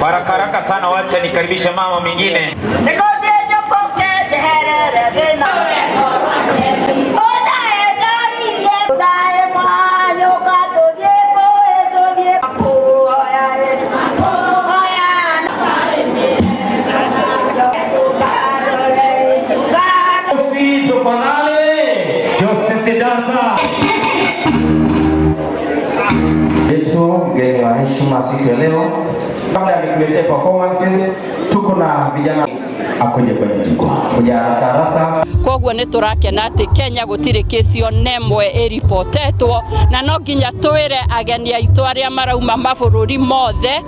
Kwa haraka haraka sana, wacha nikaribishe mama mwingine. Yetu mgeni wa heshima siku ya leo, kabla ya nikuletea performances, tuko na vijana akuje kwenye jukwaa kuja haraka haraka. Koguo nä tå rakena atä Kenya gå tirä kĩci ona ĩmwe ĩripotetwo, na no nginya twĩre ageni aitũ arĩa marauma mabũrũri mothe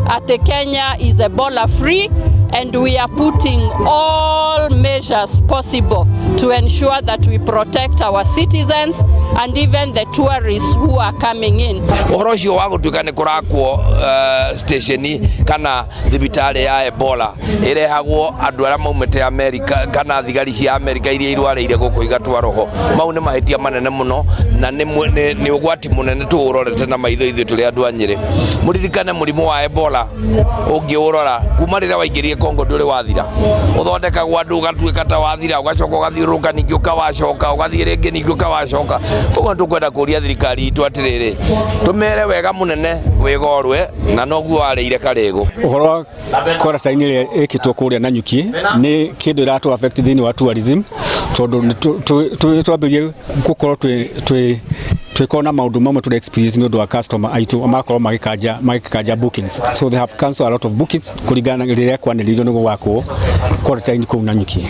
atĩ Kenya is Ebola free and we are putting all measures possible to ensure that we protect our citizens and even the tourists who are coming in. Ũhoro ũcio wa gũtuĩka nĩ kũrakwo station kana thibitarĩ ya Ebola ĩrehagwo andũ arĩa maumĩte Amerika kana thigari cia Amerika iria irwarĩire gũkũ igatwarwo ho, mau nĩ mahĩtia manene mũno na nĩ ũgwati mũnene tũũrorete na maitho ithuĩ tũrĩ andũ a Nyĩrĩ. Mũririkane mũrimũ wa Ebola ũngĩũrora kuma rĩrĩa waingĩrire Kongo ndũrĩ wathira, ũthondekagwo andũ ũgatuĩka ta wathira, ũgacoka ũgathiũrũrũka, ningĩ ũkawacoka, ũgathiĩ rĩngĩ, ningĩ ũkawacoka. Koguo nĩtũkwenda kũria thirikari itũ atĩrĩrĩ, tũmere wega mũnene wĩgorwe na noguo warĩire karĩgũ. Ũhoro wa quarantine ĩrĩa ĩkĩtwo kũrĩa Nanyuki nĩ kĩndũ ĩratũ affect thĩinĩ wa tourism, tondũ nĩ twambĩrĩrie gũkorwo twĩ twĩkorwo na maũndũ mamwe tũrĩ experience nĩ ũndũ wa customer aitũ makorwo magĩkanja bookings, so they have cancelled a lot of bookings kũringana na rĩrĩa kwanĩrĩirio nĩ gũgakwo quarantine kũu Nanyuki.